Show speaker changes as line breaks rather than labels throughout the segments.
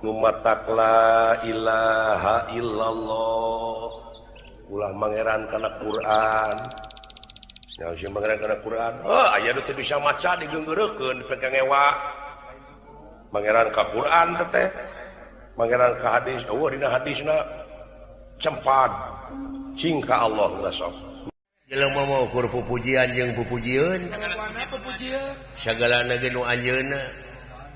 Nu matak la ilaha illallah ulah mangeran kana Quran. Nya sih mangeran kana Quran. Oh, aya nu teu bisa maca digeunggeureukeun dipake ngewa. Mangeran ka Quran teh. Mangeran ka hadis, eueuh dina hadisna cempad. Cing ka Allah sok. Jelema mah ukur pupujian jeung pupujieun. Sagalana ge nu anjeunna.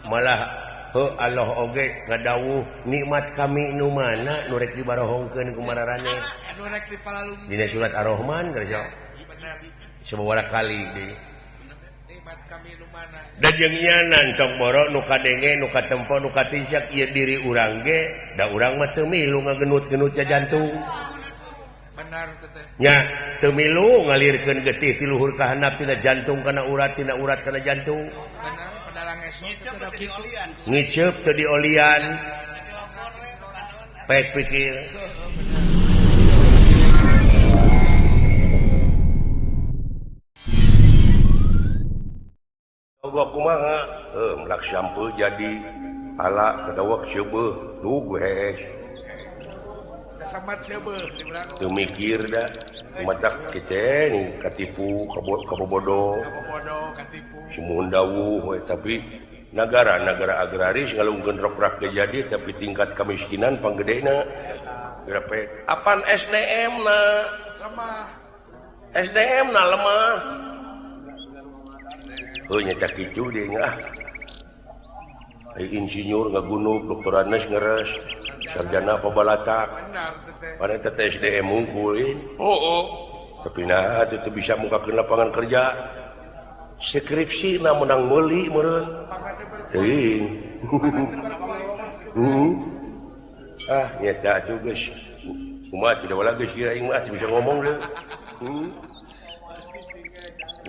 Malah heuh Allah oge ngadawuh nikmat kami nu mana nu rek dibarohongkeun ku mararane.
Nu rek dipalalungkeun.
Dina surat Ar-Rahman geus sababaraha kali deui.
Nikmat kami nu mana.
Da jeung nyanan tong boro nu kadenge nu katempo nu katincak ieu diri urang ge da urang mah teu milu ngagenut-genut jantung.
Benar teh.
Nya teu milu ngalirkeun getih ti luhur ka handap tina jantung kana urat tina urat kana jantung.
Benar padalang esok teu kitu.
Ngiceup teu diolian. Pek pikir. Gua kumaha? Heuh melak shampoo jadi ala kadawak seubeuh duh hees.
Samat seubeuh diurang.
Teu mikir da matak kitu nih katipu kabobodo.
Kabobodo katipu.
Sumuhun dawuh we tapi negara-negara agraris ngalungkeun rokrak ge jadi tapi tingkat kemiskinan panggedena. Berapa? Apan SDM na?
Lemah.
SDM na lemah. Heuh nya cak kitu deui ah. Ai insinyur ngagunuk, doktoranes ngeres, sarjana pabalatak. Padahal teh SDM unggul.
Oh.
Tapi nah teu bisa mukakeun lapangan kerja. Skripsi na menang meuli meureun. Teuing. Ah, nya atuh geus. Kumaha tidak wala geus ieu aing mah bisa ngomong deui.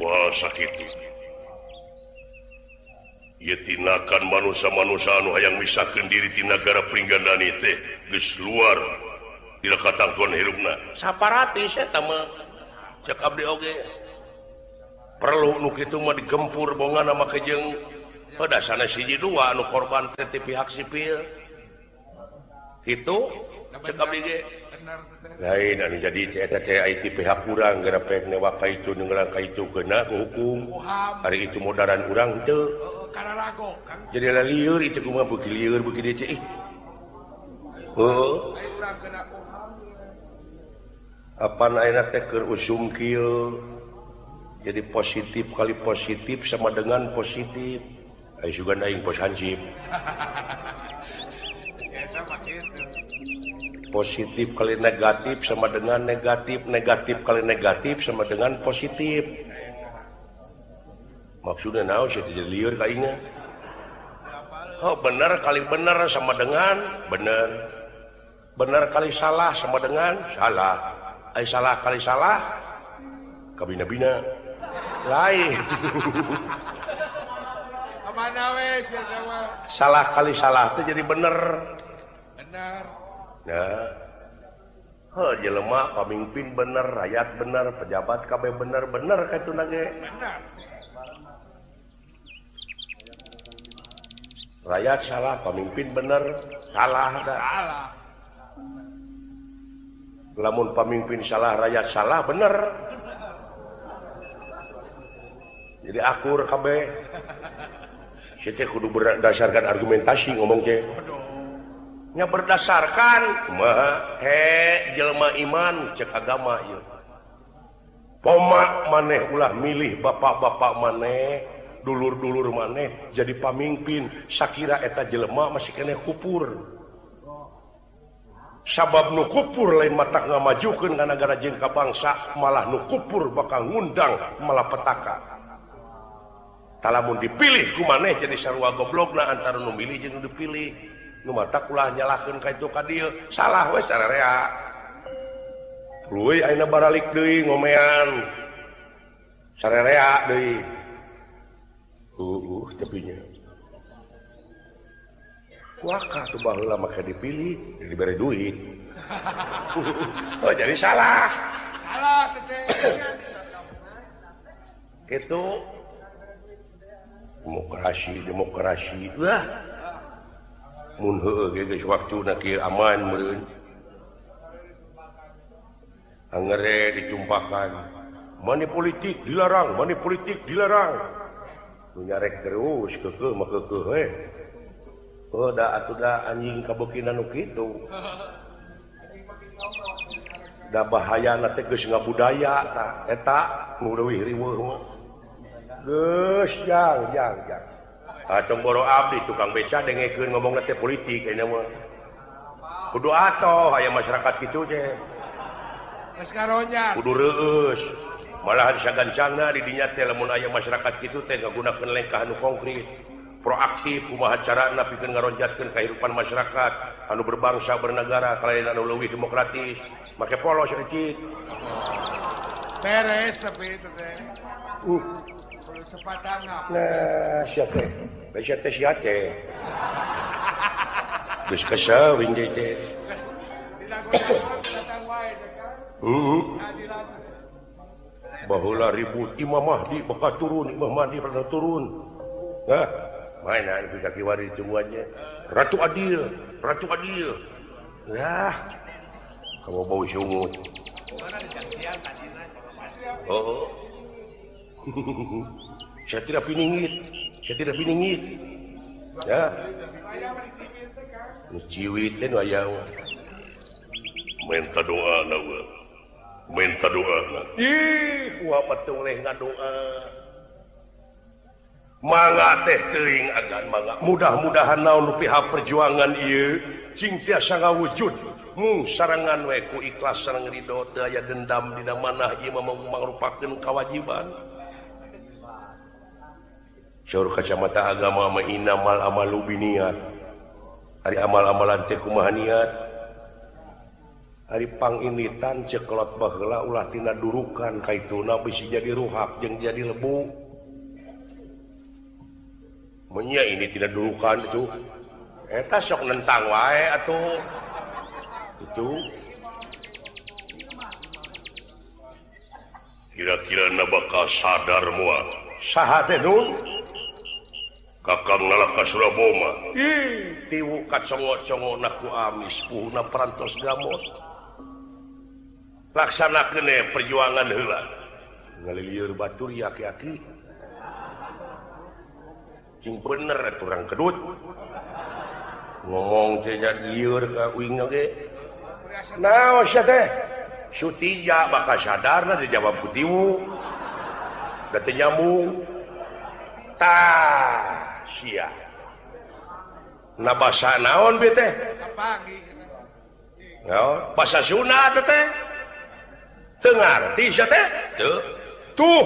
Wah sakitu. Ieu tinakan manusia-manusia anu hayang misahkeun diri ti nagara Pringgandani teh geus luar dina katangkon hirupna.
Saparatis eta mah cek abdi oge. Perlu nu kitu mah digempur bongana make jeung pedasana siji dua anu korban teh ti pihak sipil. Kitu cek abdi ge. Lain anu jadi eta teh ai ti pihak urang gara pek newak ka itu nenggelang ka itu kena ku hukum. Ari itu modaran urang teu. Jadi lah liur itu kumaha beuki liur beuki dieu ih. Heuh. Apan ayeuna teh keur usum kieu. Jadi positif kali positif sama dengan positif. Ai sugan aing pos hansip. Positif kali negatif sama dengan negatif, negatif kali negatif sama dengan positif. Maksudnya naon sih jadi liur kayaknya. Oh benar kali benar sama dengan benar. Benar kali salah sama dengan salah. Ai salah kali salah kabina-bina. Lain. Salah kali salah itu jadi bener.
Benar.
Nah. Heuh jelema pamimpin bener, rakyat bener, pejabat kabeh bener, bener kitu nage.
Benar.
Rakyat salah, pamimpin bener, salah dah.
Salah.
Lamun pamimpin salah, rakyat salah, bener. Jadi akur kabeh. Sia teh kudu berdasarkan argumentasi ngomong teh. Nya berdasarkan kumaha he jelema iman cek agama ieu. Poma maneh ulah milih bapak-bapak maneh, dulur-dulur maneh jadi pamimpin sakira eta jelema masih keneh kupur. Sabab nu kupur lain matak ngamajukeun ka nagara jeung ka bangsa, malah nu kupur bakal ngundang malapetaka. Talamun dipilih ku maneh jadi sarua goblogna antara nu milih jeung nu dipilih. Nu matak ulah nyalahkeun ka itu ka dieu, salah we sararea. Leuwih ayeuna baralik deui ngomean. Sararea deui. Tepinya. Kuakah tuh baheula make dipilih, dibere duit. Oh jadi salah.
Salah teteh.
Gitu. Demokrasi, demokrasi. Wah. Mun heueuh ge geus waktuna kieu aman meureun. Angere dicumpakan. Money politik dilarang, money politik dilarang. Nu nyarek terus keukeuh mah keukeuh we. Oh da atuh da anjing kabeukina nu kitu. Da bahayana teh geus ngabudaya tah eta nu leuwih riweuh mah. Geus jang jang jang. Atong boro abdi tukang beca dengekeun ngomongna teh politik ayeuna mah. Kudu atoh aya masyarakat kitu teh.
Geus karonya.
Kudu reueus. Malahan sagancangna di dinya teh lamun aya masyarakat kitu teh ngagunakeun lengkah anu konkret. Proaktif kumaha carana pikeun ngaronjatkeun kahirupan masyarakat anu berbangsa bernegara kalayan anu leuwih demokratis make polos eucik.
Beres tapi itu teh. Kudu cepat tanggap.
Nah, sia teh. Sia teh sia teh. Geus kesel wing teh. Baheula ribut Imam Mahdi bakal turun, Imam Mahdi bakal turun. Hah? Mana itu kaki wari semuanya. Ratu Adil, Ratu Adil. Nah, kamu bau sungut. Oh. Saya tidak piningit, saya tidak piningit. Ya. Ciwit teh nu aya. Minta doa na we. Minta doa na. Ih, kuah teu leh ngadoa. Mangga teh teuing agan mangga. Mudah-mudahan naon nu pihak perjuangan ieu cing tiasa ngawujud. Mung sarangan we ku ikhlas sareng ridho teu aya dendam dina manah ieu mah mangrupakeun kawajiban. Saur kacamata agama mah innamal amalu binniyat. Ari amal-amalan teh kumaha niat. Ari panginitan cekelot baheula ulah tina durukan kaituna bisi jadi ruhak jeung jadi lebu. Menya ini tidak durukan itu. Eta sok nentang wae atuh. Itu kira-kira na bakal sadar moal. Saha teh nun? Kakang nalaka Suraboma. Ih, tiwu kacongo-congona ku amis puhuna parantos gamos. Laksanakeun perjuangan heula. Ngalilieur batur ya aki-aki. Cing bener atuh urang kedut. Ngomong teh lieur ka uing ge. Naon sia teh? Sutija bakal sadarna dijawab ku tiwu. Da teu nyambung. Tah sia. Na basa naon bi teh? Naon? Basa Sunda teh teh. Teu ngarti sia teh? Teu. Tuh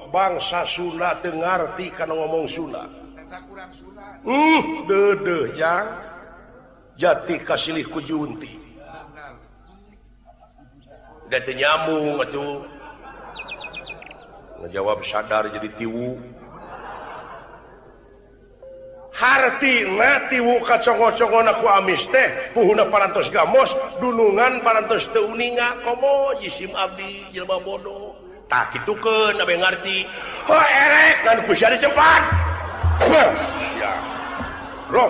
bangsa Sunda teu ngarti kana ngomong Sunda. Deudeuh jang jati kasilih ku junti. Da teu nyambung atuh. Ngajawab sadar jadi tiwu. Hartina tiwu kacongo-congona ku amis teh puhuna parantos gamos dunungan parantos teu uninga komo jisim abdi jelema bodoh. Tah kitukeun abe ngarti. Ho erek ngan ku sia dicepat. Ya. Roh.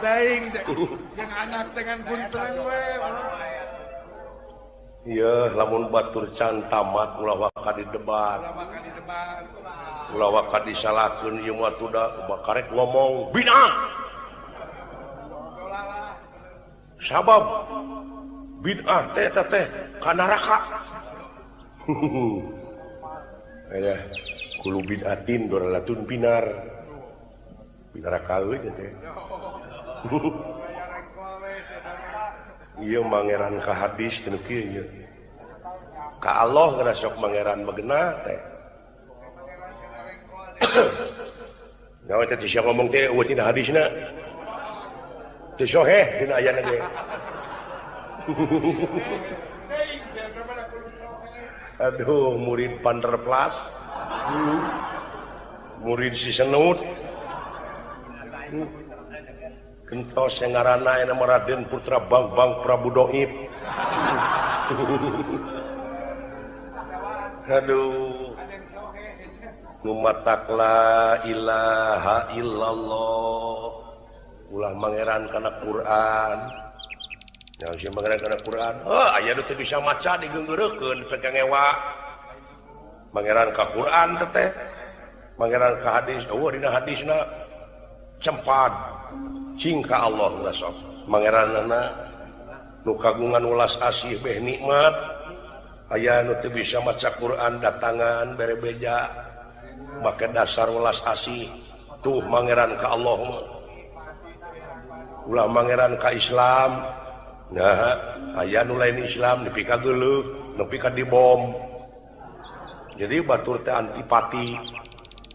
Daing jeung anak dengan buntelan we.
Iya, lamun batur can tamat ulah waka didebat. Ulah waka disalahkeun ieu mah tuda bakarek ngomong bid'ah. Sabab bid'ah teh teh ka neraka. Aya kulu bid'atin dolalatun binar. Binaraka euy teh. Ieu mangeran ka hadis teu kieu ieu. Ka Allah geura sok mangeran magena teh. Naon teh sia ngomong teh eueuh tina hadisna. Teu soheh dina ayana ge. Aduh, murid Panderplas. Murid si Senut. Kentos yang ngaranna aya nama Raden Putra Bangbang Prabu Doib. Aduh. Nu matak la ilaha illallah ulah mangeran kana Quran. Naon sih mangeran kana Quran? Heuh aya nu teu bisa maca digeunggeureukeun dipake ngewa. Mangeran ka Quran teh mangeran ka hadis, eueuh dina hadisna cempad cing ka Allah ulah sok. Mangeranana nu kagungan ulas asih beh nikmat. Aya nu teu bisa maca Quran datangan bere beja make dasar welas asih tuh mangeran ka Allah mah. Ulah mangeran ka Islam. Nah, aya nu lain Islam nepi ka geuleuh, nepi ka dibom. Jadi batur teh antipati,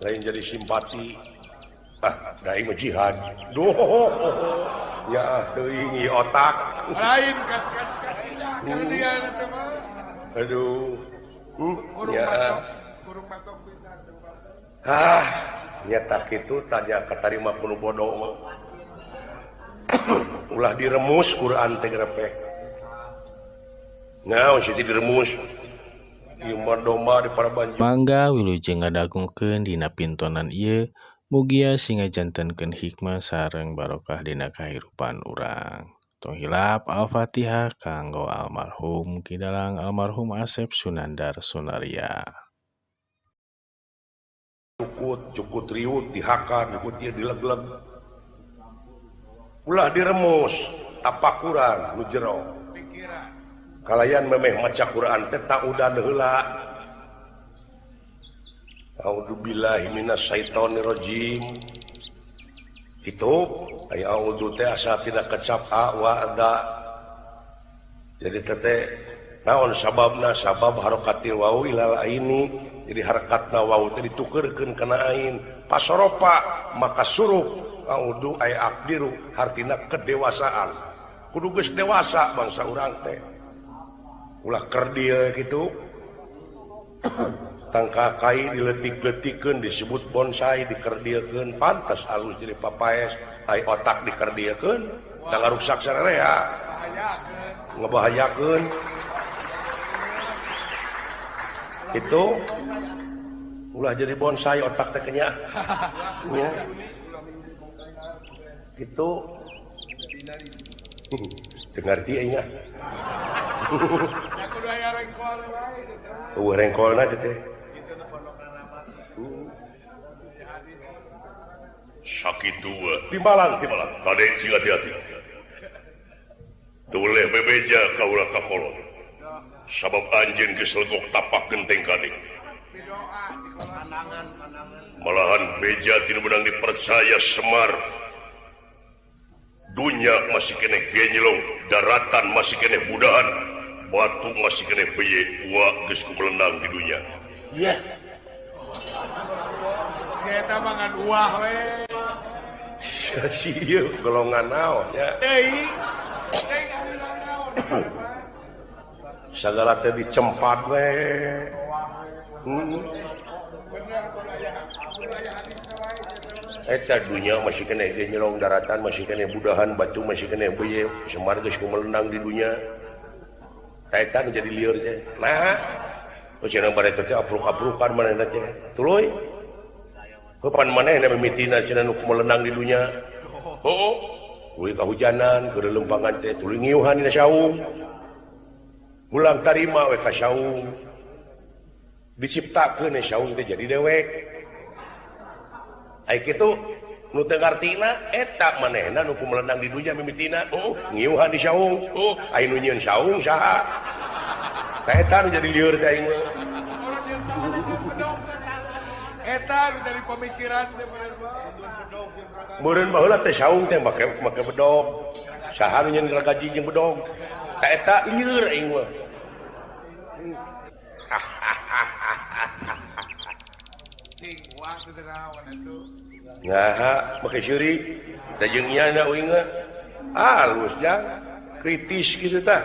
lain jadi simpati. Ah, da ieu mah jihad. Duh. Ya teuing ieu otak.
Lain ka dia mah.
Aduh.
Kurung
Ya.
batok, kurung batok pisan teu.
Ah, nyata kitu tanya katarima kudu bodoh mah. Ulah diremus Quran teh grepek. Naon sih diremus? Ieu mah domba di parabanjir.
Mangga wilujeng ngadangukeun dina pintonan ieu mugia sing ngajantenkeun hikmah sareng barokah dina kahirupan urang. Tong hilap Al-Fatihah kanggo almarhum Ki Dalang almarhum Asep Sunandar Sunaria.
Cukut, cukut riut dihakan, cukut ieu dileg-leg. Ulah diremus, tapakuran nu jero.
Pikiran.
Kalayan memeh maca Quran teh taudan heula. A'udzubillahi minasyaitonirrajim. Itu aya a'udzu teh asa tidak kecap a wa da. Jadi teh naon sababna? Sabab harakatil wau ilal aini. Jadi harakatna wau teh ditukeurkeun kana ain. Pasoropa maka surup a'udzu ay aqdiru hartina kedewasaan. Kudu geus dewasa bangsa urang teh. Ulah kerdil gitu. Tangka kai diletik-letikeun disebut bonsai dikerdilkeun pantas alus jadi papaes ai otak dikerdilkeun da ngaruksak sararea
Bahayakeun.
Ngebahayakeun itu ulah jadi bonsai otak teh nya nya gitu teu ngarti nya.
Ya kudu aya rengkol wae teh.
Eueuh rengkolna teh.
Sakitu
Timbalan timbalan.
Kade sing hati-hati. Teu boleh bebeja ka ulah ka kolot. Sabab anjeun geus legok tapak genteng kade.
Doa di pandangan pandangan.
Malahan beja tinu menang dipercaya Semar. Dunya masih keneh genyelong, daratan masih keneh budahan, batu masih keneh beye, wa geus kumelendang di dunya.
Iya.
Si eta mah ngan uah we.
Si ieu golongan naon nya?
Teuing. Teuing aliran naon eta mah.
Sagala teh dicempat we.
Bener kudu aya hadisna wae teh.
Eta dunya masih keneh genyelong, daratan masih keneh budahan, batu masih keneh beye, Semar geus kumelendang di dunya. Eta nu jadi lieur teh. Nah, cenah bare teh apruk-aprukan manehna teh. Tuluy. Kapan manehna mimitina cenah nu kumelendang di dunya?
Heuh.
Tuluy kahujanan, keur lempangan teh tuluy ngiuhan dina saung. Ulang tarima we ka saung. Diciptakeun saung teh jadi dewek. Ai kitu nu teu ngartina eta manehna nu kumelendang di dunya mimitina, ngiuhan di saung. Ai nu nyieun saung saha? Tah eta nu jadi lieur teh aing mah.
Eta nu jadi pemikiran teh bener bae.
Meureun baheula teh saung teh make bedog. Saha nu nyieun ragaji jeung bedog? Tah eta lieur aing mah.
Cing wah teu naon atuh.
Nah, make seuri da jeung nyana uing mah. Halus jang, kritis kitu tah.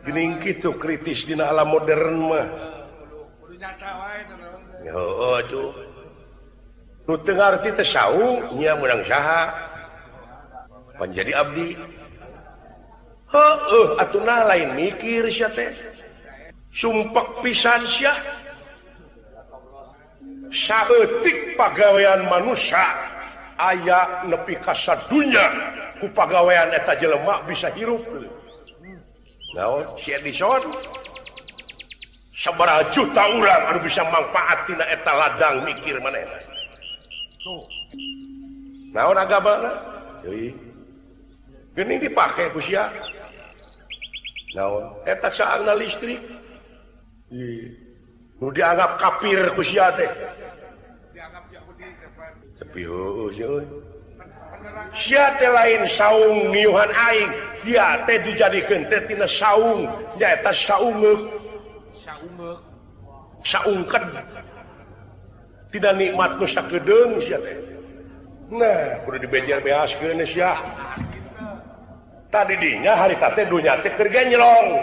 Geuning kitu kritis dina alam modern mah.
Kudu nyata wae teh naon.
Heueuh atuh. Nu teu ngarti teh saung nya meunang saha? Pan jadi abdi. Heueuh atuh nah lain mikir sia teh. Sumpek pisan sia. Saeutik pagawean manusia aya nepi ka sadunya ku pagawean eta jelema bisa hirup. Naon si Edison sabaraha juta urang anu bisa manfaat tina eta ladang mikir manehna. Naon agamana? Deui. Geuning dipake ku sia. Naon eta saangna listrik. Nu dianggap kafir ku sia teh.
Dianggap Yahudi teh.
Tapi heueuh sia. Sia teh lain saung ngiuhan aing, sia teh dijadikeun teh tina saung, nyaeta saungeuk.
Saungeuk.
Saungkeun. Tidak nikmat nu sakedeung sia teh. Nah, kudu dibejer beaskeun sia. Tadi dinya harita teh dunya teh keur genjrong.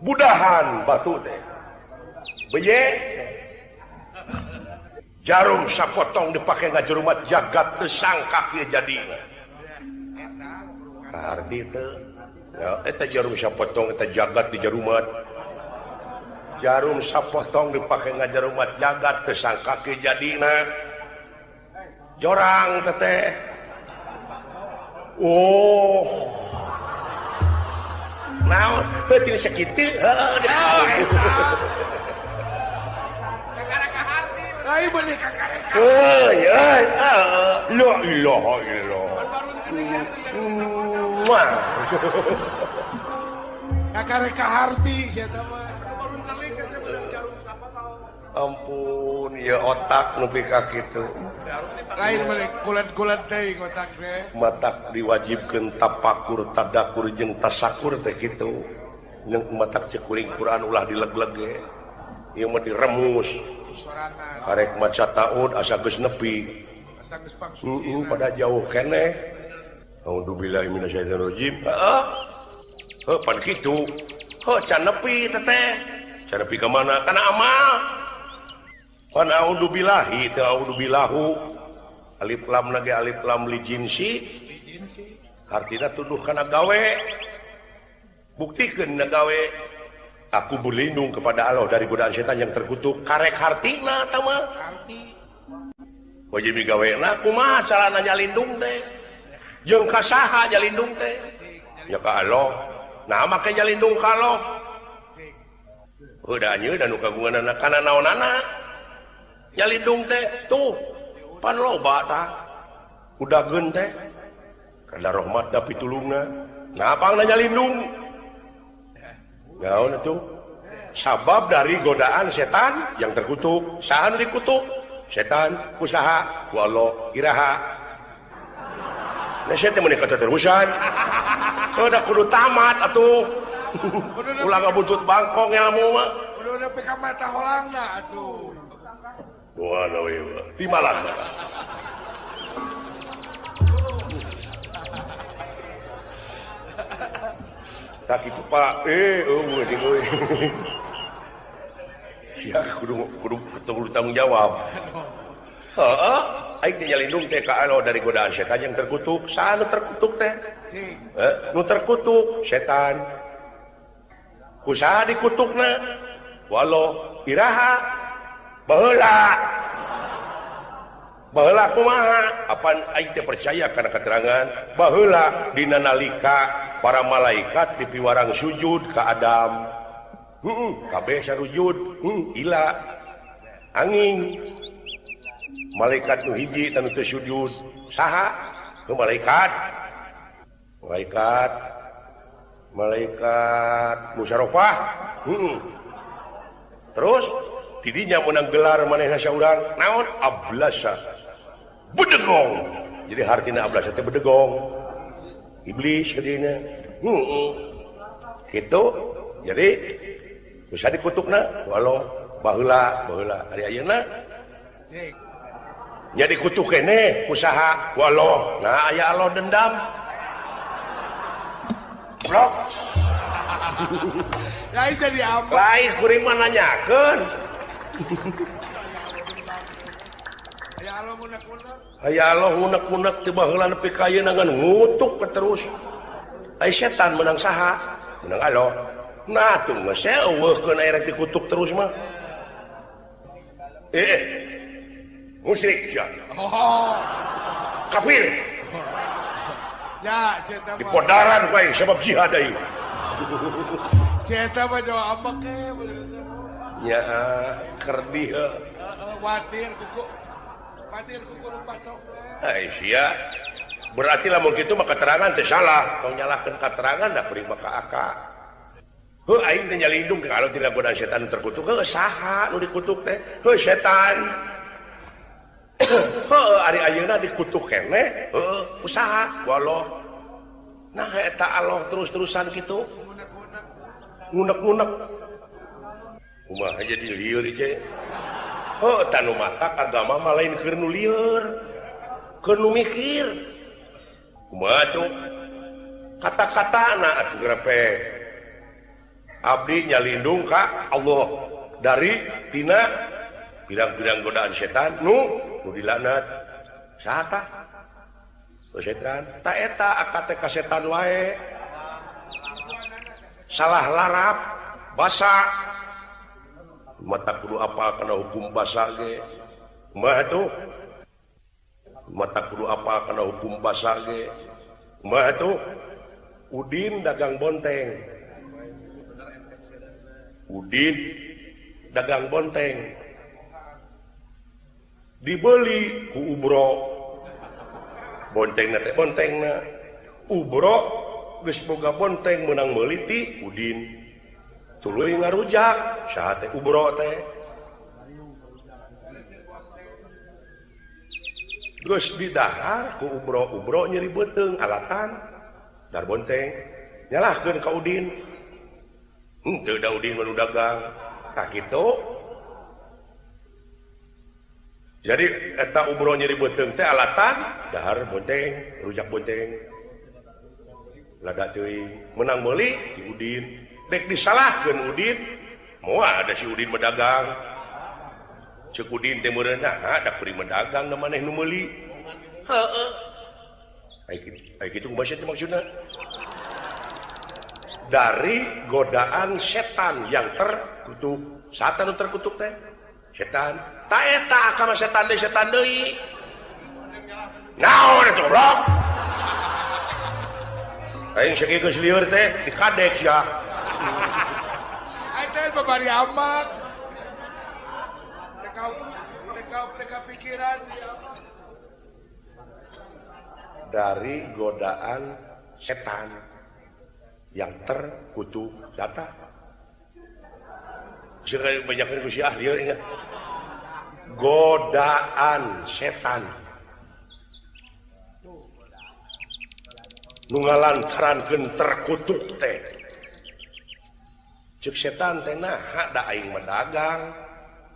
Budahan batu teh. Beye jarum sapotong dipake ngajerumat jagat teu sangka kieu jadina. Arti teu. Ya eta jarum sapotong eta jagat di jarumat. Jarum sapotong dipake ngajerumat jagat teu sangka kieu jadina. Jorang teteh. Oh. Naon teu teu sakitu. Heuh.
Lain bener kakareka.
Euy, euy, la ilaha illallah.
Kakareka harti sia teh mah.
Ampun, ya otak nepi ka kitu.
Lain bener kulet-kulet teh otak teh.
Matak diwajibkeun tapakur, tadakur jeung tasakur teh kitu. Jeung matak cek kuring Quran ulah dileg-leg ge. Ieu mah diremus. Karek maca taud asa geus nepi.
Asa geus pangsuci.
Pada jauh keneh. Auzubillahi minasyaitonirrajim. Heeh. Heuh pan kitu. Heuh can nepi teteh. Can nepi ka mana? Kana amal. Pan auzubillahi teu auzubillahu. Alif lam lagi alif lam li jinsi. Artina tuduh kana gawe. Buktikeun na gawe. Aku berlindung kepada Allah dari godaan setan yang terkutuk. Karek hartina tama.
Harti.
Wajib gawena kumaha carana nyalindung teh? Jeung ka saha nyalindung teh? Ya ka Allah. Nah make nyalindung ka Allah. Heuh anjeun da nu kagunganna kana naonana? Nyalindung teh tuh pan loba tah. Udageun teh. Kada rahmat da pitulungna. Nah pangna nyalindung. Naon itu? Sabab dari godaan setan yang terkutuk. Saha nu dikutuk? Setan, usaha, ku Allah, iraha. Nah, saya teh meuni katerusan. Udah kudu tamat atuh. Ulah ngabutut bangkong ilmu mah.
Kudu nepi ka mata holangna atuh.
Wah, we timalan. Tak itu Pak, eueuh sing euy. Ya kudu kudu tanggung jawab. Heeh, aing teh nyalindung teh ka Allah dari godaan setan yang terkutuk. Saha nu terkutuk teh? Nu terkutuk setan. Ku saha dikutukna? Walau iraha baheula. Baheula kumaha? Apan aing teh percaya kana keterangan baheula dina nalika para malaikat dipiwarang sujud ka Adam. Kabeh sarujud, ila angin. Malaikat nu hiji tanu teu sujud. Saha? Nu malaikat. Malaikat. Malaikat musyarakah. Terus tidinya menang gelar manehna saurang naon? Ablasa. Bedegong. Jadi hartina ablasa teh bedegong. Iblis kadinya. Gitu. Jadi bisa dikutukna walau baheula baheula ari ayeuna. Nya dikutuk keneh usaha walau. Nah aya Allah dendam. Blok.
Lain jadi apa?
Lain kuring mah nanyakeun.
Aya Allah ngunek-ngunek.
Aya Allah ngunek-ngunek teu baheula nepi ka ayeuna ngan ngutuk terus. Ai setan menang saha? Menang Allah. Nah tuh geus eueuhkeun aya rek dikutuk terus mah. Musyrik sia. Kafir.
Ya, si eta mah.
Dipodaran ku aing sebab jihad aing.
Si eta mah jawab ambek e.
Nya kerdi heuh.
Watir kuku. Watir kuku patok teh.
Ai sia. Berarti lamun kitu mah keterangan teh salah. Tong nyalahkeun keterangan da kuring mah ka aka. Heuh aing teh nyalindung kalau tidak godaan setan terkutuk. Heuh saha nu dikutuk teh? Heuh setan. Heuh ari ayeuna dikutuk keneh, heuh usaha walau. Nah eta Allah terus-terusan kitu. Ngunek-ngunek. Kumaha jadi lieur ieu. Heuh tanu matak agama mah lain keur nu lieur. Keur nu mikir. Kumaha tuh? Kata-katana atuh grepe. Abdi nyalindung ka Allah dari tina pirang-pirang godaan setan nu dilaknat. Saha tah? Setan. Ta eta akad teh ka setan wae. Salah larap basa. Mata kudu apal kana hukum basa ge. Kumaha tuh? Mata kudu apal kana hukum basa ge. Kumaha tuh? Udin dagang bonteng. Udin dagang bonteng. Dibeli ku Ubro. Bontengna teh bontengna. Ubro geus boga bonteng meunang meuli ti Udin. Tuluy ngarujak saha teh Ubro teh. Geus didahar ku Ubro, Ubro nyeri beuteung alatan dar bonteng nyalahkeun ka Udin. Henteu da Udin mah nu dagang. Tah kitu. Jadi eta Ubro nyeri beuteung teh alatan dahar bonteng, rujak bonteng. Lada teuing menang meuli ti Udin. Dek disalahkeun Udin, moal ada si Udin medagang. Ceuk Udin teh meureun nah da kuring medagang da maneh nu meuli. Heeh. Ai kitu kumaha teh maksudna? Dari godaan setan yang terkutuk. Setan nu terkutuk teh setan. Ta eta ka setan deui setan deui. Naon eta goblok? Aing sakieu geus lieur teh dikadek sia.
Aing teh babari amak. Teka pikiran
dari godaan setan yang terkutuk data. Sekali banyakan ku si ah lieur ingat. Godaan setan nu ngalantarankeun terkutuk teh. Ceuk setan teh naha da aing mah dagang.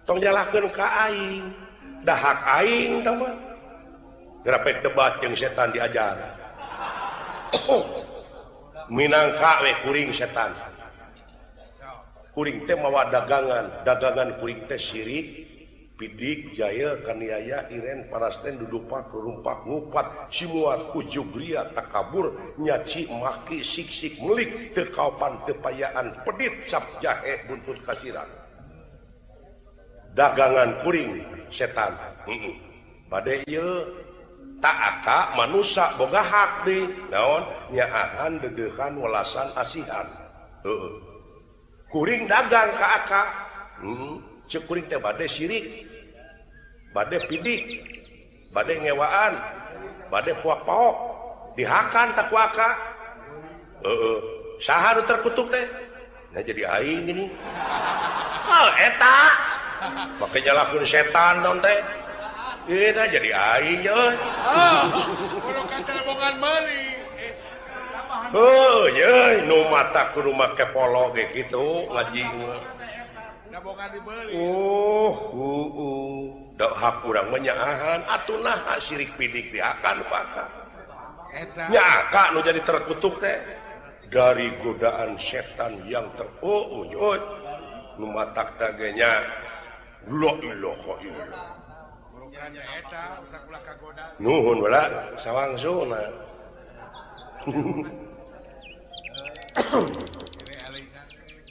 Tong nyalahkeun ka aing. Da hak aing tah mah. Grapek debat jeung setan diajar. Minangka we kuring setan. Kuring teh mawa dagangan, dagangan kuring teh sirik, pidik, jaya, kaniaya, iren, parasten, dudupak, rumpak, ngupat, simuat, ujug, ria, takabur, nyaci, maki, sik-sik, melik, tekaupan, tepayaan, pedit, sap, jahe, buntut kasiran. Dagangan kuring setan. Bade ieu tak aka manusa boga hak deui naon nyaahan deudeuhan welasan asihan. Heeh. Kuring dagang ka aka. Ceuk kuring teh bade sirik, bade pidik, bade ngewaan, bade puak-paok, dihakan tak ku aka. Heeh. Saha nu terkutuk teh? Nah jadi aing gini. Oh eta. Make nyalahkeun setan naon teh? Ieu nah jadi aing euy.
Kudu katerbongan meuli.
Heuh, yeuh nu mata kudu make polo ge kitu ngaji. Oh, hak urang mah nyaahan atuh naha sirik pidik diakan paka. Nya aka nu jadi terkutuk teh dari godaan setan yang terkutuk. Nu matak teh ge nya la ilaha illallah. Nuhun wala sawangsuna.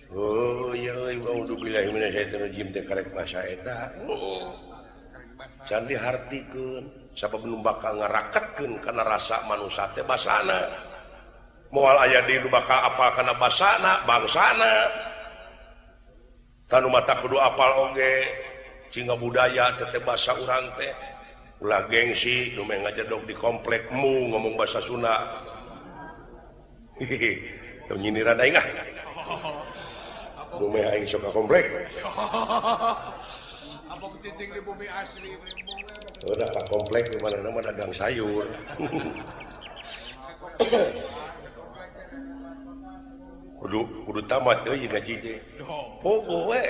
Oh ya, a'udzubillahi minasyaitonirrajim teh karek masa eta. Can dihartikeun sabab nu bakal ngaraketkeun kana rasa manusia teh basana. Moal aya deui nu bakal apal kana basana, bangsana. Tanu mata kudu apal oge sehingga budaya teh basa urang teh. Ulah gengsi nu meh ngajedog di komplek mu ngomong bahasa Sunda. Hihi, teu nyindiran aing ah. Nu meh aing sok ka komplek.
Abok cicing di bumi asli.
Udah ka komplek di mana-mana mah dagang sayur. Kudu tamat euy ngaji teh. Pogo we.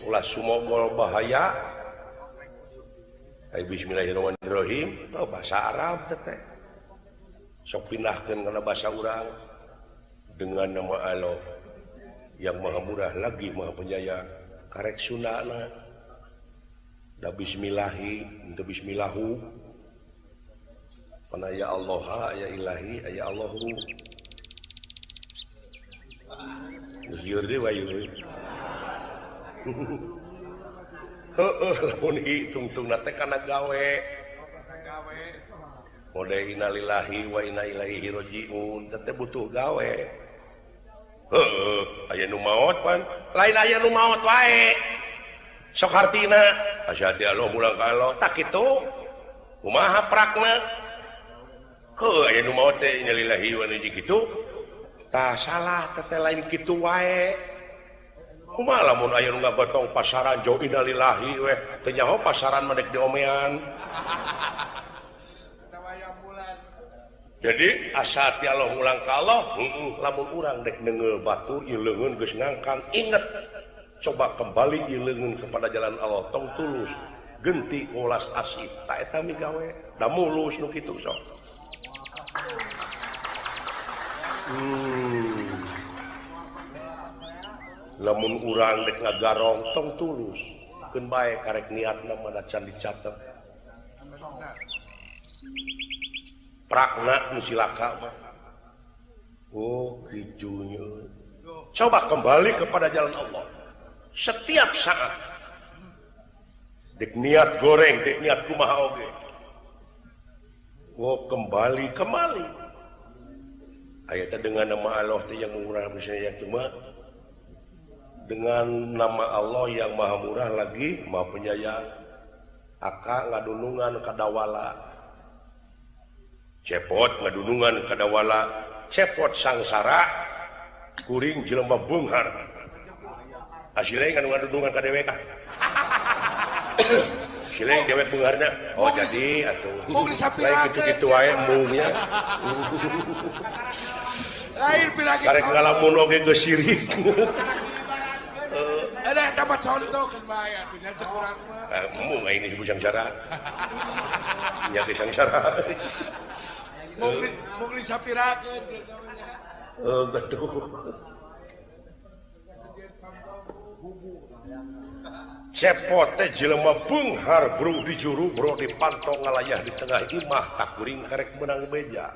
Ulah sumogol bahaya. Ai bismillahirrahmanirrahim, oh bahasa Arab teh. Sok pindahkeun kana bahasa urang dengan nama Allah yang Maha Murah lagi Maha Penyayang. Karek Sundana. Da bismillahi, henteu bismillahu. Pana ya Allah, ya ilahi, ya Allahu. Lieur deui wae euy. Heueuh lamun hitungtungna teh kana gawe. Mode innalillahi wa inna ilaihi rajiun teh butuh gawe. Heueuh, aya nu maot pan. Lain aya nu maot wae. Sok hartina, asyhadu Allah mulang ka Allah, tak kitu. Kumaha prakna? Heueuh, aya nu maot teh innalillahi wa inna ilaihi kitu. Tah salah teh lain kitu wae. Kumaha lamun aya nu ngagotong pasaran jauh innalillahi we, teu nyaho pasaran mah dek diomean. Jadi asa ti Allah ngulang ka Allah, lamun urang dek neungeul batur ieu leungeun geus ngangkang, inget coba kembali ieu leungeun kepada jalan Allah, tong tulus genti ulas asih, ta eta migawe, da mulus nu kitu sok. Lamun urang dek ngagarong tong tulus, keun bae karek niatna mah da can dicatet. Prakna nu cilaka mah. Oh, kijunya. Coba kembali kepada jalan Allah. Setiap saat. Dek niat goreng, dek niat kumaha oge. Oh, kembali kembali. Ayatnya dengan nama Allah teh yang murah misalnya yang cuma dengan nama Allah yang Maha Murah lagi Maha Penyayang. Aka ngadunungan kadawala. Cepot ngadunungan kadawala, cepot sangsara kuring jelema beunghar. Asile ngadunungan ka dewek ah. Asile dewek beungharna. Oh jadi atuh. Lain kitu-kitu wae embungnya.
Lain piragi.
Karek ngalamun oge geus sirik.
Ada dapat contoh kan bae atuh nya cek urang mah.
Embung aing disebut sangsara. Nya ge sangsara.
Mung disapirakeun.
Betul. Cepot teh jelema beunghar bro di juru bro di pantong ngalayah di tengah imah tak kuring karek menang beja.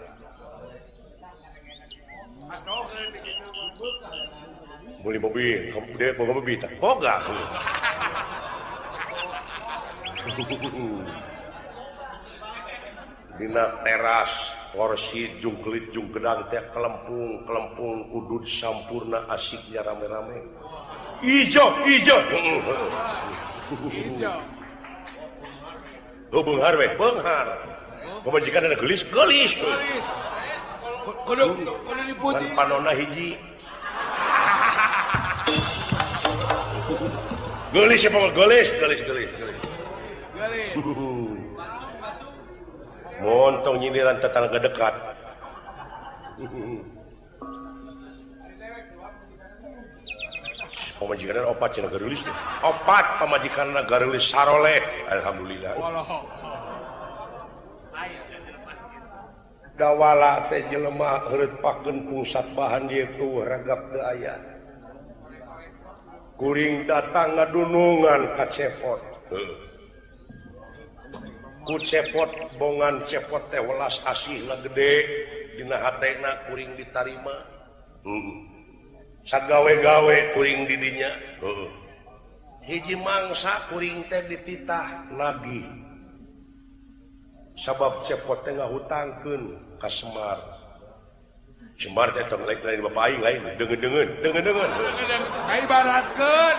Beli mobil, dia boga mobil tak boga. Dina teras kursi jungkelit jungkedang teh kelempung kelempung udud sampurna asiknya rame-rame. Ijo ijo
ijo.
Oh beunghar we, beunghar. Pamajikan ada gelis, gelis.
Gelis. Kudu kudu dipuji.
Panona hiji. Gelis ya pokok gelis, gelis, gelis, gelis.
Gelis.
Montong nyindiran tetangga dekat. Pamajikan opat cenah garulis. Opat pamajikan garulis saroleh. Alhamdulillah. Dawala teh jelema heureut pakeun pungsat bahan ieu tuh ragap teu aya. Kuring datang ngadunungan ka cepot. Ku cepot bongan cepot teh welas asihna gede dina hatena kuring ditarima. Sagawe-gawe kuring di dinya. Hiji mangsa kuring teh dititah nagih. Sabab Cepot teh ngahutangkeun ka Semar. Semar teh tong lain bapak aing lain deungeun-deungeun, deungeun-deungeun.
Ibaratkeun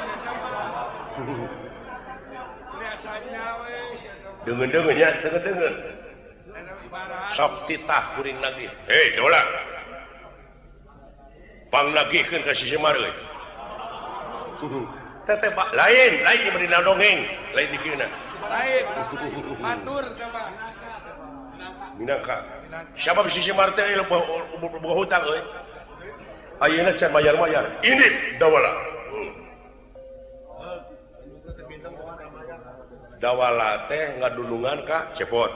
biasanya we
deungeun-deungeun nya, deungeun-deungeun. Sok titah kuring nagih. Hei, dola. Pangnagihkeun ka si Semar euy. Teteh pak lain, lain di dongeng, lain di kieuna.
Lain. Batur teh mah.
Minangka. Siapa si Semar teh boga hutang euy. Ayeuna can bayar-bayar. Ini dawala. Dawala teh ngadulungan ka Cepot.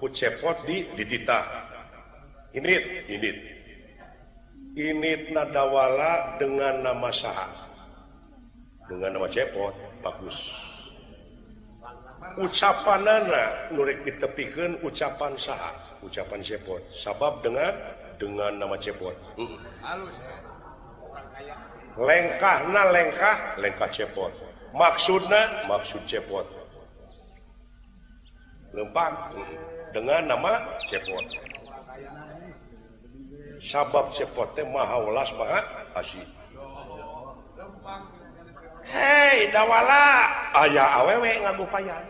Ku Cepot di dititah. Init, init. Initna dawala dengan nama saha? Dengan nama Cepot, bagus. Ucapanana nu rek ditepikeun ucapan saha? Ucapan Cepot. Sabab dengan nama Cepot.
Halus.
Lengkahna lengkah, lengkah Cepot. Maksudna maksud Cepot. Lempang dengan nama Cepot. Sabab Cepot teh maha welas maha asih. Hei dawala aya awewe ngagupayan.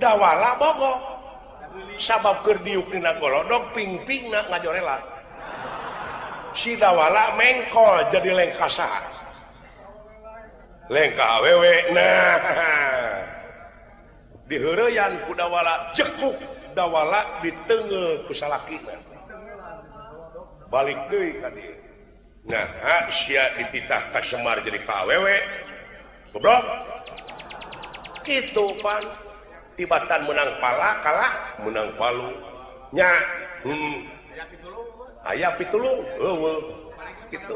Dawala bogo. Sabab keur diuk dina golodog ping-pingna ngajorela. Si dawala mengkol jadi lengkah saha? Lengkah awewe. Nah, diheureyan ku dawala jekuk dawala diteunggeul ku salakina. Balik deui ka dieu. Nah, sia dititah ka Semar jadi ka awewe. Goblok. Kitu pan tibatan menang pala kalah menang palu. Nya, aya pitulung, eueuh. Kitu.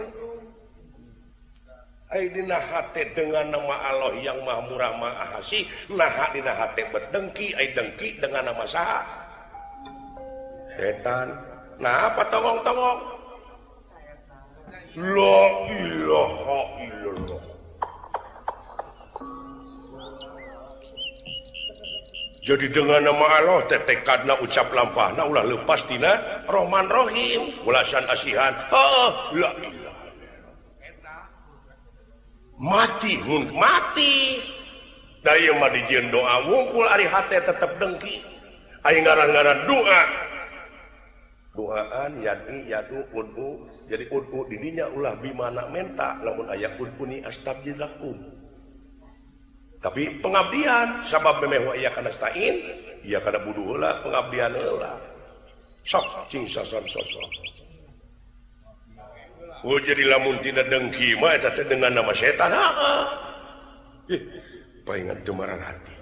Ai dina hate dengan nama Allah yang Maha Murah Maha Asih, naha dina hate berdengki, ai dengki dengan nama saha? Setan. Nah, apa tongong-tongong? La ilaha illallah. Jadi dengan nama Allah teh tekadna ucap lampahna ulah lepas tina Rahman Rahim, ulasan asihan. Heuh, la ilaha. Mati mun mati. Da ieu mah dijieun doa wungkul ari hate tetep dengki. Ari ngaran-ngaran doa. Doaan yadi yadu ud'u, jadi ud'u didinya ulah bimana menta lamun aya ud'uni astabjilakum. Tapi pengabdian sabab memeh wa iya kana stain, iya kana buduh heula pengabdian heula. Sok cing sason sosok. Oh jadi lamun tina dengki mah eta teh dengan nama setan. Heeh. Ih, paingan teu mararati.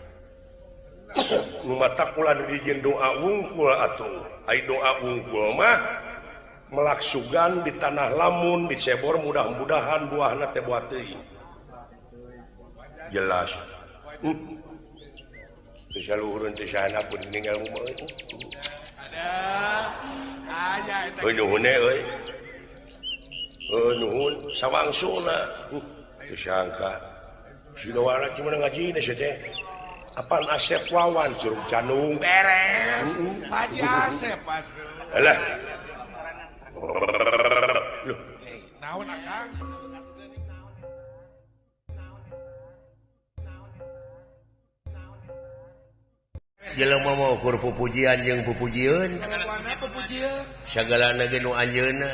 Nu matak ulah dijieun doa wungkul atuh. Ai doa wungkul mah melaksugan di tanah lamun dicebor mudah-mudahan buahna teh buah teuing. Jelas. Teu saluhureun teu sahanapun pun ninggal rumah euy.
Ada. Aya eta.
Euy nuhun euy. Heuh nuhun sawangsuna. Teu sangka. Si dawala cuma ngaji sia teh. Apaan Asep Wawan Curug Canung.
Beres. Pak Haji Asep atuh.
Alah. Loh.
Naon akang?
Jelema mah ukur pupujian jeung pupujieun. Sagalana ge nu anjeunna.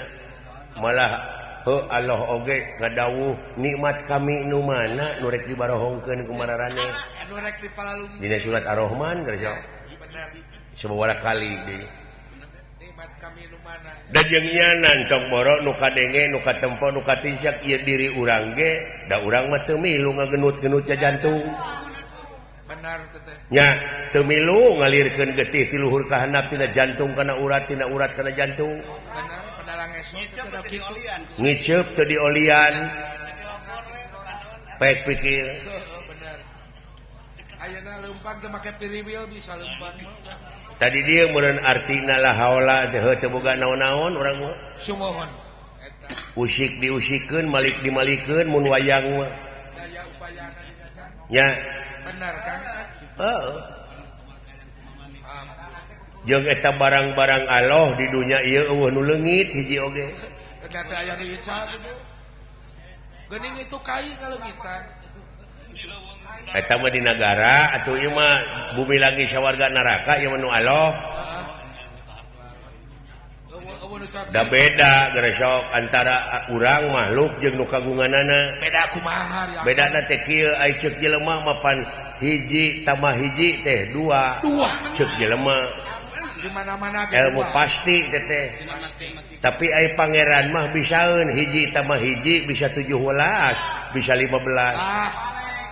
Malah heuh Allah oge ngadawuh nikmat kami nu mana nu rek dibarohongkeun ku mararaneh.
Nu rek dipalalung.
Dina surat Ar-Rahman geus.
Bener.
Sababaraha kali deui.
Nikmat kami nu mana.
Da jeung nyanan tong boro nu kadenge nu katempo nu katincak ieu diri urang ge da urang mah teu milu ngagenut-genut jantung.
Benar teteh.
Nya teu milu ngalirkeun getih ti luhur ka handap tina jantung kana urat tina urat kana jantung.
Benar padalang esok teu kitu.
Ngiceup teu diolian. Pek pikir.
Benar. Ayeuna leumpang teu make piriwil bisa leumpang mah.
Tadi dia meureun artina la haula teh teu boga naon-naon urang mah.
Sumuhun. Eta.
Usik diusikeun malik dimalikeun mun wayang mah. Nya.
Bener Kang.
Heeh. Jeung eta barang-barang Allah di dunya ieu eueuh nu leungit hiji oge.
Eta teh aya nu ical gitu. Geuning itu kai ngaleungitan.
Eta mah di nagara atuh ieu mah bumi lagi sawarga neraka ieu mah nu Allah. Da beda geresok antara urang makhluk jeung nu kagunganana.
Beda kumaha ya.
Bedana teh kieu ai ceuk jelema mah pan hiji tambah hiji teh dua. Ceuk jelema.
Di mana-mana
ilmu pasti teh. Tapi ai pangeran mah bisaeun hiji tambah hiji bisa 17, bisa 15.
Ah,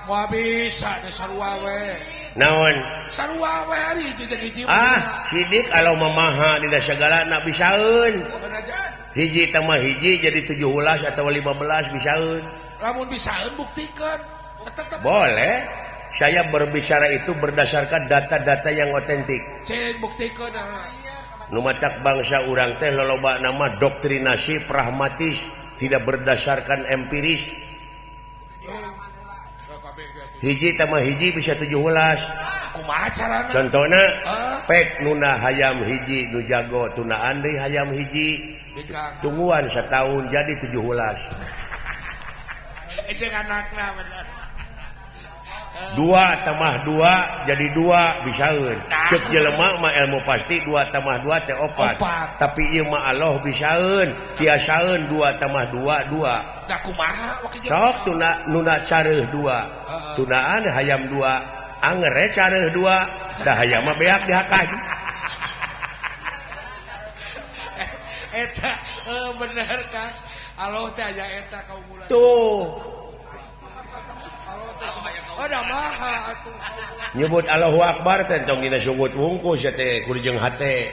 moal bisa teh sarua we.
Naon?
Sarua we ari hiji jeung hiji.
Ah, sidik kalau mamaha dina sagalana bisaeun. Hiji tambah hiji jadi 17 atau 15 bisaeun.
Lamun bisaeun buktikeun.
Boleh. Saya berbicara itu berdasarkan data-data yang otentik.
Cek buktikeun.
Nu matak bangsa urang teh loloba nama doktrinasi pragmatis, tidak berdasarkan empiris. Hiji tambah hiji bisa 17.
Kumaha carana?
Contohna, pek nuna hayam hiji nu jago tunaan deui hayam hiji. Tungguan setahun jadi 17.
Jeung anakna bener.
2 tambah 2 jadi 2 bisaeun. Ceuk jelema mah ilmu pasti 2 tambah 2 teh 4. Tapi ieu mah Allah bisaeun, tiasaeun 2 tambah 2 2.
Da kumaha
sok tuna nuna careuh 2. Tunaan hayam 2, anger we careuh 2, da hayam mah beak dihakan.
Eta bener Kang. Allah teh aya eta kaumulan.
Tuh.
Oh,
nyebut Allahu Akbar teh tong dina sungut wungkus ya teh kudu jeung hate.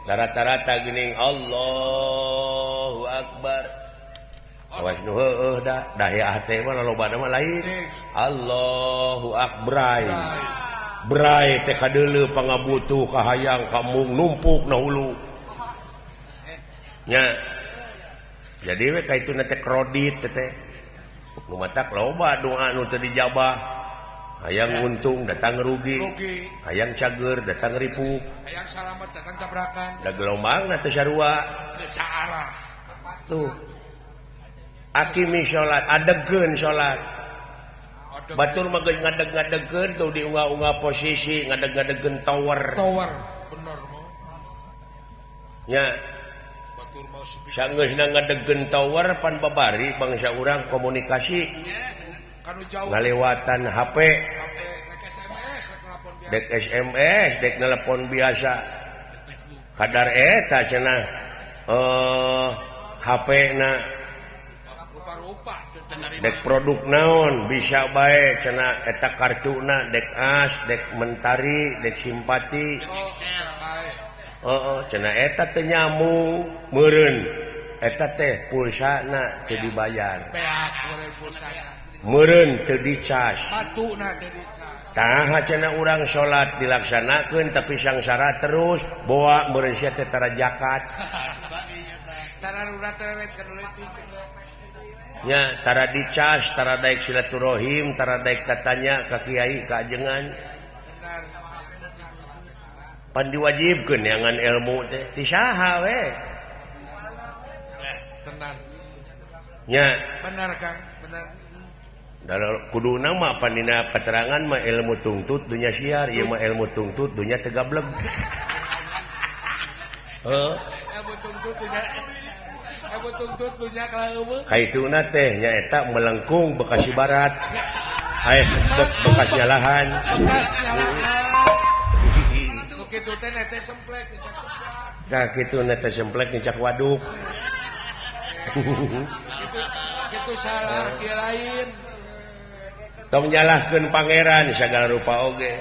Rata-rata geuning Allahu Akbar. Awas nu heueuh da dahi hate mah lolobana mah lain. Allahu Akbar. Bray teh kadeuleu pangabutuh kahayang kamung numpuk na hulu. Nya. Jadi we ka ituna teh kredit teh. Nu matak loba doa nu teu dijabah. Hayang untung datang rugi, hayang cager datang ripuh,
hayang salamet datang tabrakan.
Da gelombangna teh sarua.
Teu saarah.
Tuh. Akimi salat, adegeun salat. Batur mah geus ngadeg-ngadegeun tuh diunggah-unggah posisi, ngadeg-ngadegeun tower.
Tower, bener mah.
Nya. Sanggeusna ngadegkeun tower pan babari bangsa urang komunikasi ngalewatan HP, dek SMS, dek telepon biasa. Kadar eta cenah HP na dek produk naon bisa bae cenah eta kartuna dek as, dek mentari, dek simpati. Oh, cenah eta teh nyamung meureun eta teh pulsana teu dibayar. Meureun teu dicas.
Batuna teu dicas.
Tah cenah urang salat dilaksanakeun tapi sangsara terus boa meureun sia teh tara zakat. Nya tara dicas, tara daek silaturahim, tara daek tatanya ka kiai ka ajengan. Pan diwajibkeun neangan ilmu teh ti saha we.
Tenan.
Nya.
Bener Kang, bener.
Da kuduna mah pan dina keterangan mah ilmu tungtut dunya siar, ieu mah ilmu tungtut dunya teu gableg. Heuh.
Ilmu tungtut dunya ilmu tungtut dunya kaleuweung.
Kaituna teh nyaeta melengkung Bekasi Barat. Aeh bekas nyalahan.
Bekas nyalahan. Kitu teh nete semplek ngecak semplak.
Nah kitu nete semplek ngecak waduk.
Kitu salah kieu lain.
Tong nyalahkeun pangeran sagala rupa oge.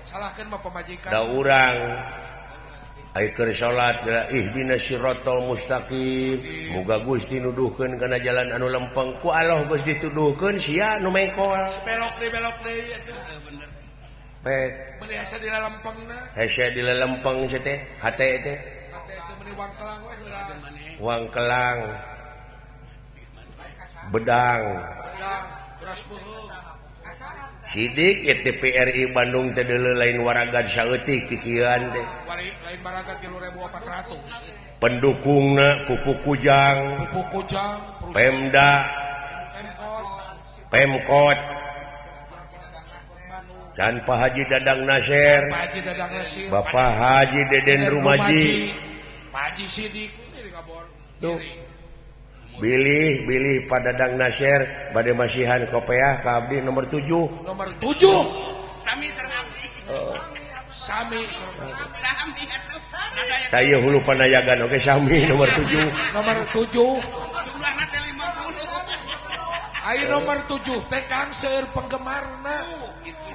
Salahkeun mah pamajikan.
Da urang ai keur salat ihdinas siratal mustaqim. Muga Gusti nuduhkeun kana jalan anu lempeng. Ku Allah geus dituduhkeun sia nu mengkol.
Belok deui atuh. Bener. Beli hese di lelempengna.
Hese di lelempeng sia teh, hate teh.
Hate teh meuni wangkelang we heuras.
Wangkelang. Bedang.
Bedang, beras beuheung.
Sidik ya TPRI Bandung teh deuleu lain waragan saeutik kikieuan teh.
Lain waragan 3.400.
Pendukungna Pupuk Kujang,
Pupuk Kujang,
Pemda, Pemkot. Dan Pak Haji Dadang Nasir, Bapak Haji Deden Rumaji,
Pak Haji Sidik.
Tuh. Bilih Pak Dadang Nasir bade masihan kopeah ka abdi nomor 7.
Nomor 7.
Sami sareng abdi.
Sami sareng
sami atuh.
Tah ieu hulu panayagan oge sami nomor 7.
Nomor 7.
Jumlahna teh 50.
Ai nomor 7 teh kang seueur penggemarna.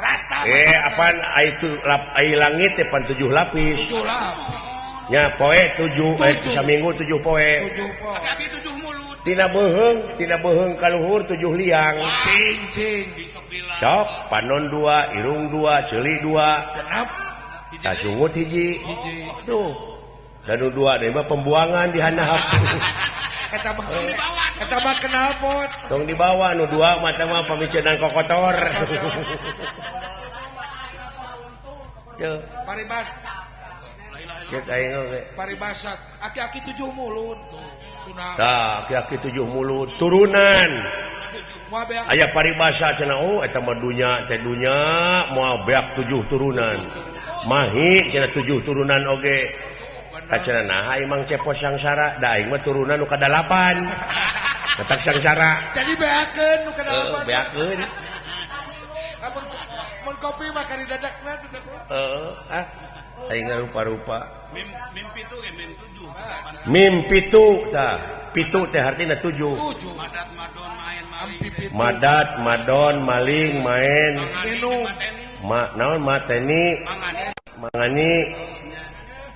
Rata.
Apaan ai tu ai langit teh pan 7 lapis.
7 lapis.
Nya poe 7 saminggu 7 poe.
7 poe.
Aki 7 mulut.
Tina beuheung kaluhur 7 liang.
Cing-cing.
Sok panon 2, irung 2, ceuli 2.
Genap.
Tah sungut hiji.
Hiji.
Tuh. Danu 2 deui mah pembuangan di handap.
Eta mah knalpot.
Tong dibawa nu 2 mah teh mah pamicenan kokotor. Tuh.
Paribas.
Cek aing oge.
Paribasa aki-aki 7 mulut.
Tah, aki-aki 7 mulut turunan. Aya paribasa cenah oh eta mah dunya teh dunya moal beak 7 turunan. Mahi cenah 7 turunan oge. Tah cenah naha imang cepot sangsara, da aing mah turunan nu ka-8. Matak sangsara.
Jadi beakeun nu ka-8.
Beakeun.
Lamun mun kopi mah kari dadakna teh.
Heeh, ah. Aing rupa-rupa.
Mimpi tu ge mim 7.
Mimpi tu tah, pitu teh artina 7.
7.
Madat madon main maling.
Madat madon maling main.
Minum.
Ma naon mateni? Mangani.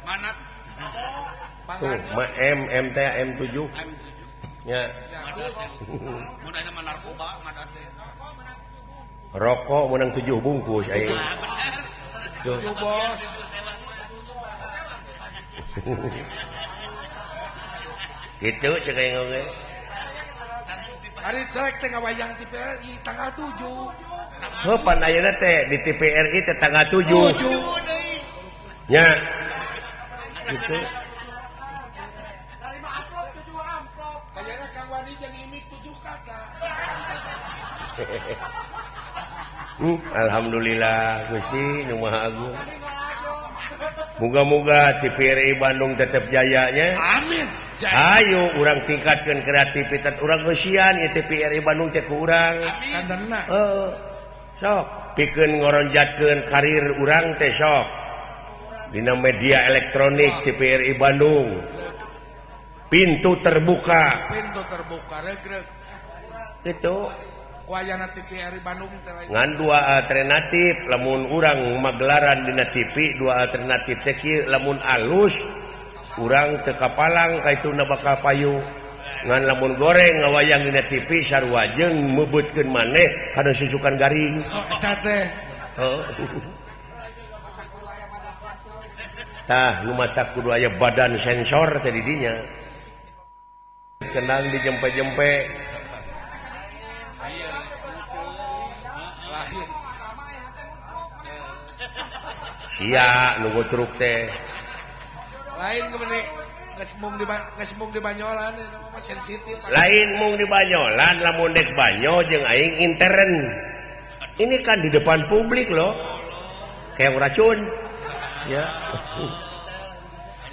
Manat.
Tuh, ma M M teh M7. Nya.
Mun aya mah narkoba madat teh.
Rokok menang 7 bungkus aing.
7 bos.
Gitu cek aing oge.
Ari celek teh ngawayang TPRI tanggal 7.
Heuh pan ayeuna teh di TPRI teh tanggal 7. 7. Nya. Gitu.
Tarima amplop 7 amplop. Ayeuna Kang Wani jeung imik 7 kata.
Alhamdulillah Gusti nu Maha Agung. Moga-moga TPRI Bandung tetap jayanya.
Amin.
Ayo urang tingkatkeun kreativitas urang geusian ieu TPRI Bandung teh ku urang.
Kantenna.
Heeh. Sok pikeun ngoronjatkeun karir urang teh sok. Dina media elektronik TPRI Bandung. Pintu terbuka.
Pintu terbuka regreg.
Gitu.
Wayana TPRI Bandung teh
ngan dua alternatif lamun urang magelaran dina TV dua alternatif teh kieu lamun alus urang teu kapalang kaituna bakal payu ngan lamun goreng ngawayang dina TV sarua jeung meubeutkeun maneh kana susukan garing
eta teh
heuh tah nu matak kudu aya badan sensor teh di dinya kendang dijempe-jempe. Sia nunggu truk teh.
Lain kemana? Geus mung di Banyolan mah sensitif.
Lain mung di Banyolan lamun dek banyo jeung aing intern. Ini kan di depan publik loh. Kayak racun. Ya.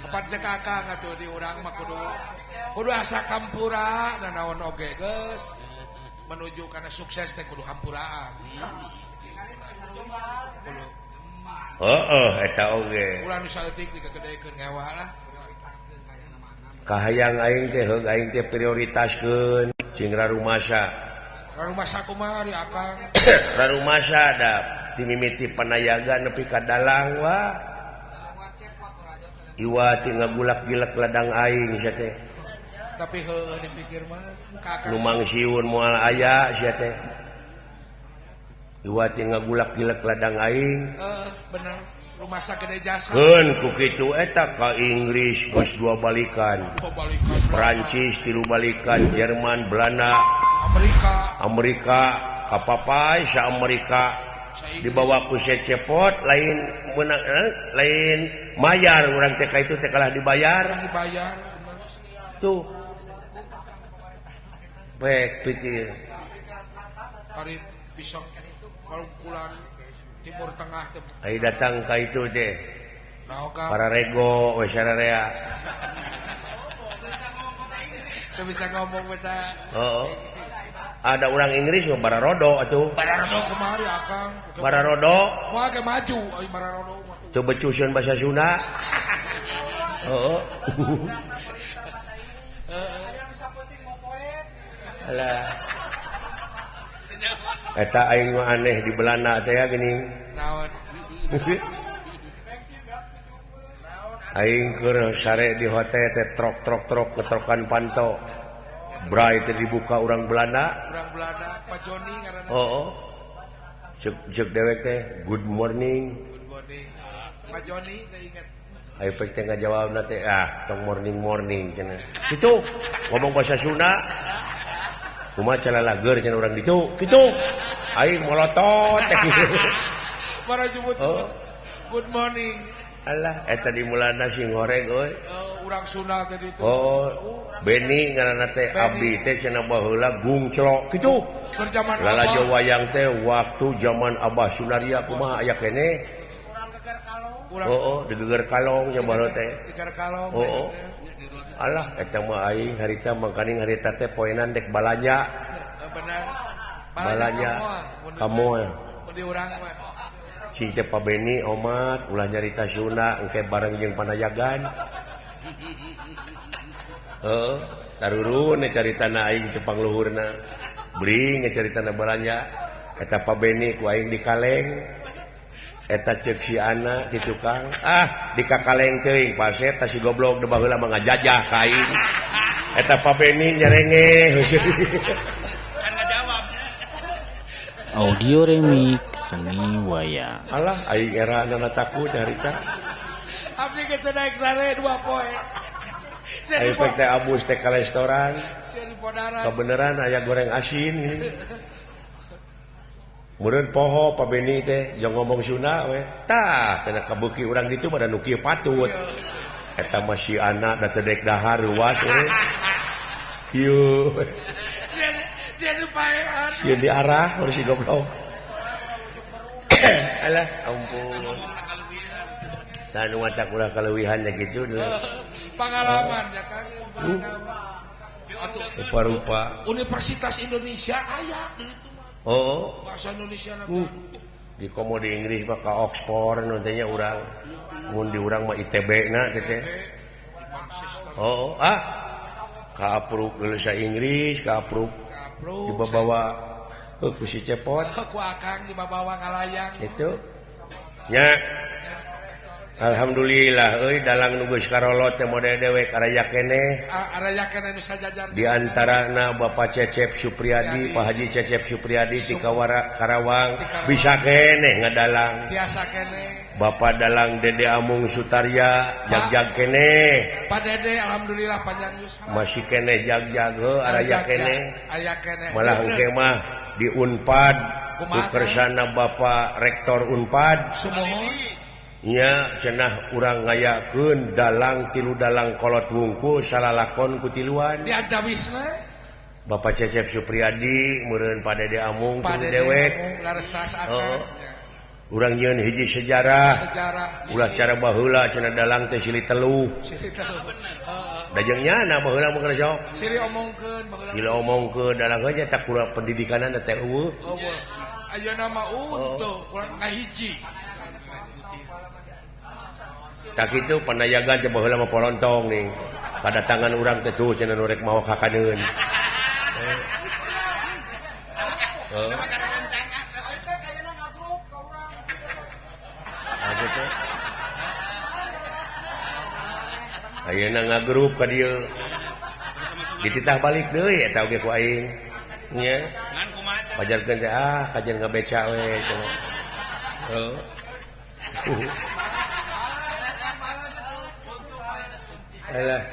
Kapan cek akang atuh di urang mah kudu asa kampura dan naon oge geus menuju kana sukses teh kudu hampuraan. Kudu.
Heeh, eta oge.
Ulah nu saeutik digegedekeun ngewa lah.
Kahayang aing teh heug aing teh prioritaskeun cing rarumasa.
Rarumasa kumaha ari akang?
Rarumasa da ti mimiti panayaga nepi ka dalang wah. Iwa ti ngagulak-gilek ladang aing sia teh.
Tapi heueuh dipikir mah ka akang.
Nu mangsiun moal aya sia teh. Iwa ti ngagulak-gilek ladang aing.
Bener. Rumasa gede jasa.
Keun ku kitu eta ka Inggris geus 2 balikan. Prancis 3 balikan, Jerman, Belanda,
Amerika.
Amerika ka papai sa Amerika. Dibawa ku Cepot lain menang lain mayar urang teh ka itu teh kalah dibayar.
Dibayar.
Tuh. Baik pikir.
Hari bisa kalungkulan Timur Tengah teh.
Ai datang ka itu teh. Para rego we sararea.
Teu bisa ngomong bahasa.
Heeh. Ada orang Inggris mah bararodo atuh.
Bararodo kumaha akang?
Bararodo.
Moal ge maju euy bararodo mah.
Teu becuseun bahasa Sunda. Heeh. Alah. Eta aing mah aneh di Belanda teh ya geuning.
Naon?
Aing keur sare di hotel teh trok-trok-trok ngetrokan panto. Bray teh dibuka orang Belanda.
Orang Belanda, Pak Joni ngaranna.
Oh. Cek dewek teh good morning.
Good morning. Pak Joni teh ingat.
Ayo pek teh ngajawabna teh ah tong morning morning cenah. Kitu ngomong bahasa Sunda. Kumaha calalager cenah urang ditu. Kitu. Aing molotot teh kitu.
Para jemput.
Oh.
Good morning.
Alah eta di mulana sing horeg euy.
Urang Sunda teh ditu.
Oh, Beni ngaranna teh abdi teh cenah baheula gungclok kitu.
Keur jaman
lalajo wayang teh waktu jaman Abah Sunaria kumaha aya keneh. Oh, digeger kalong nya baheula teh.
Digeger kalong.
Oh. Alah eta mah aing harita mangkaning harita teh poenan dek balanja.
Bener.
Balanja ka moal.
Mun di urang mah.
Cing teh Pa Beni omat ulah nyarita Sunda engke bareng jeung panajagan. Heeh, tarurun caritana aing teu pangluhurna. Bring caritana balanja eta Pa Beni ku aing di kaleng. Eta ceuk si ana ti tukang, ah di kakaleng teuing pase eta si goblok de baheula mah ngajajah ka aing. Eta Pa Beni nyerenge.
Audio remix seni wayang.
Alah aing era nana takut harita.
Abdi ge teu naik sare 2 poe.
Aing teh abus teh ka restoran. Kabeneran aya goreng asin. Meureun poho Pa Beni teh jeung ngomong Sunda we. Tah cenah kabeuki urang ditu pada nu kieu patut. Eta mah si anak da teu dek dahar ruas we. Kieu. Sieun diarah harus si goblok. Alah ampun. Tah nu matak ulah kaleuwihan nya kitu.
Pengalaman ya Kang.
Rupa-rupa.
Universitas Indonesia aya di ditu mah.
Oh,
bahasa Indonesia na.
Di komo di Inggris mah ka Oxford nu teh nya urang. Mun di urang mah ITB na teh teh. Oh, ah. Ka apruk bahasa Inggris, ka apruk dibawa ku si Cepot.
Ku akang dibawa ngalayang.
Itu. Nya. Alhamdulillah euy dalang nu geus karolot teh model dewek araya keneh.
Araya keneh nu sajajar.
Di antarana Bapak Cecep Supriyadi, Pak Haji Cecep Supriyadi ti Karawang bisa keneh ngadalang.
Tiasa keneh.
Bapak dalang Dede Amung Sutarya jag-jag keneh.
Pak Dede alhamdulillah panjang yuswa.
Masih keneh jag-jag heuh araya keneh.
Aya keneh.
Malah engke mah di Unpad ku kersana Bapak Rektor Unpad.
Sumuhun.
Nya cenah urang ngayakeun dalang tilu dalang kolot wungkul salalakon ku tiluan.
Di antawisna
Bapak Cecep Supriyadi meureun Pak Dede Amung tilu dewek.
Oh.
Urang nyieun hiji sejarah. Ulah cara baheula cenah dalang teh silih teluh.
Silih teluh.
Da jeung nyana baheula mah keur sok.
Silih omongkeun baheula.
Silih omongkeun dalang heuh nya tak kurang pendidikanna teh eueuh.
Eueuh. Ayeuna mah untuh kurang ngahiji.
Tak itu panayagan teh baheula mah polontong nih. Kadatangan urang teh tuh cenah nu rek mawa kakaneun. Heeh. Ayeuna ngagrup ka dieu. Dititah balik deui eta oge ku aing. Nya. Pajarkeun teh ah kajian ngabeca we cenah. Heeh. Alah.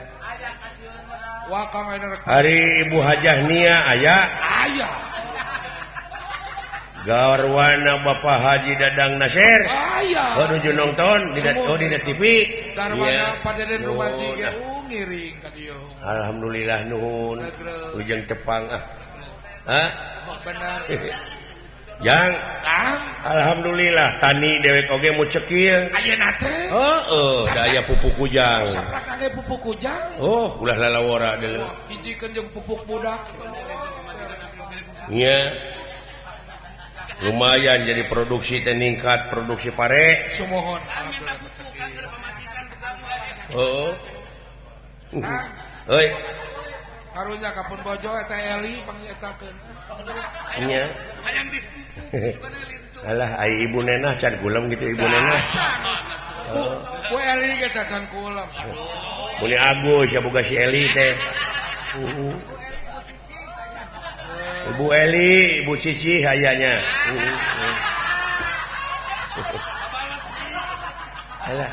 Hari Ibu Hajah Nia aya.
Aya.
Garwana Bapak Haji Dadang Nasir.
Aya.
Oh nuju nonton di dina TV.
Garwana Pak Deden Rumaji ge ngiring ka dieu.
Alhamdulillah nuhun. Ujang tepang ah. Hah?
Oh, benar.
Yang
Kang,
alhamdulillah tani dewek oge mu cekil.
Ayeuna teh.
Heeh, da aya pupuk kujang.
Saprak kangge pupuk kujang.
Oh, ulah lalawara deuleu.
Hijikeun jeung pupuk budak.
Nya. Lumayan jadi produksi teh ningkat, produksi pare.
Sumuhun alhamdulillah mu cekil.
Heeh. Heuy.
Karunya kapun bojo eta Eli pangietakeun.
Nya. Alah ai ibu nenah can kulem gitu ibu nenah.
Ku Eli ge teh can kulem.
Muni Agus ya boga si Eli teh. Ibu Eli, Ibu Cici hayanya. Alah.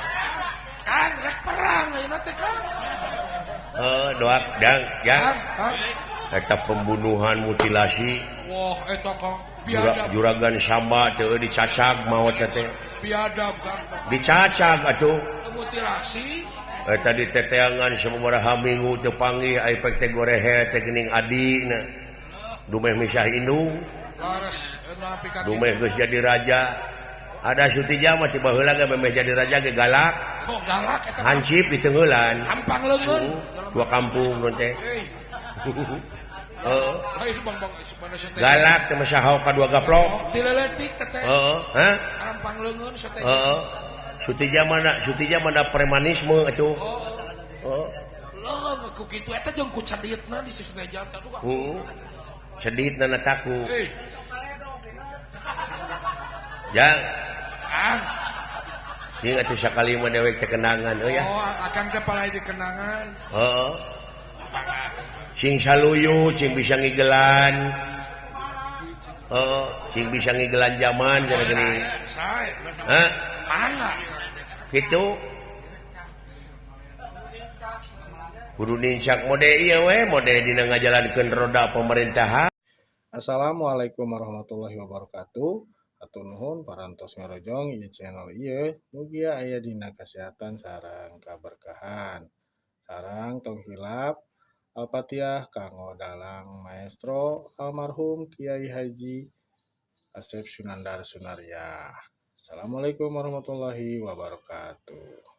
Kang rek perang ayeuna teh Kang.
Heeh, doak dang ya. Eta pembunuhan mutilasi.
Wah, eta Kang biadab.
Juragan Samba teh dicacag maot teh.
Biadab Kang.
Dicacag atuh.
Mutilasi.
Eta diteteangan sababaraha minggu teu panggih ai pek teh gorehe teh geuning adina. Dumeh misah indung.
Laras nepi ka
dumeh geus jadi raja. Ada Sutija mah ti baheula ge memeh jadi raja ge galak.
Oh, galak eta.
Hancip diteunggeulan.
Hampang leungeun.
Dua kampung nun teh. Heeh.
Lain bang-bang
galak teh mah saha ka dua gaplok.
Ti leutik teh.
Heeh, hah?
Hampang leungeun sateh.
Heeh. Sutija mah da premanisme atuh. Heeh.
Leung ku kitu eta jeung ku ceditna di Sutija teh.
Heeh. Ceditna na taku. Jang.
Kang.
Ieu atuh sakali mah dewek teh kenangan euy ya.
Oh, akang teh palai di kenangan.
Heeh. Sing saluyu, sing bisa ngigelan. Heeh, sing bisa ngigelan zaman cenah geuning.
Sae.
Hah?
Mangga.
Kitu. Kudu nincak mode ieu we, mode dina ngajalankeun roda pemerintahan.
Assalamualaikum warahmatullahi wabarakatuh. Hatur nuhun parantos ngarojong ieu channel ieu, mugia aya dina kasehatan sareng kaberkahan. Sareng tong hilap Al-Fatihah kanggo dalang maestro almarhum Kiai Haji Asep Sunandar Sunaria. Assalamualaikum warahmatullahi wabarakatuh.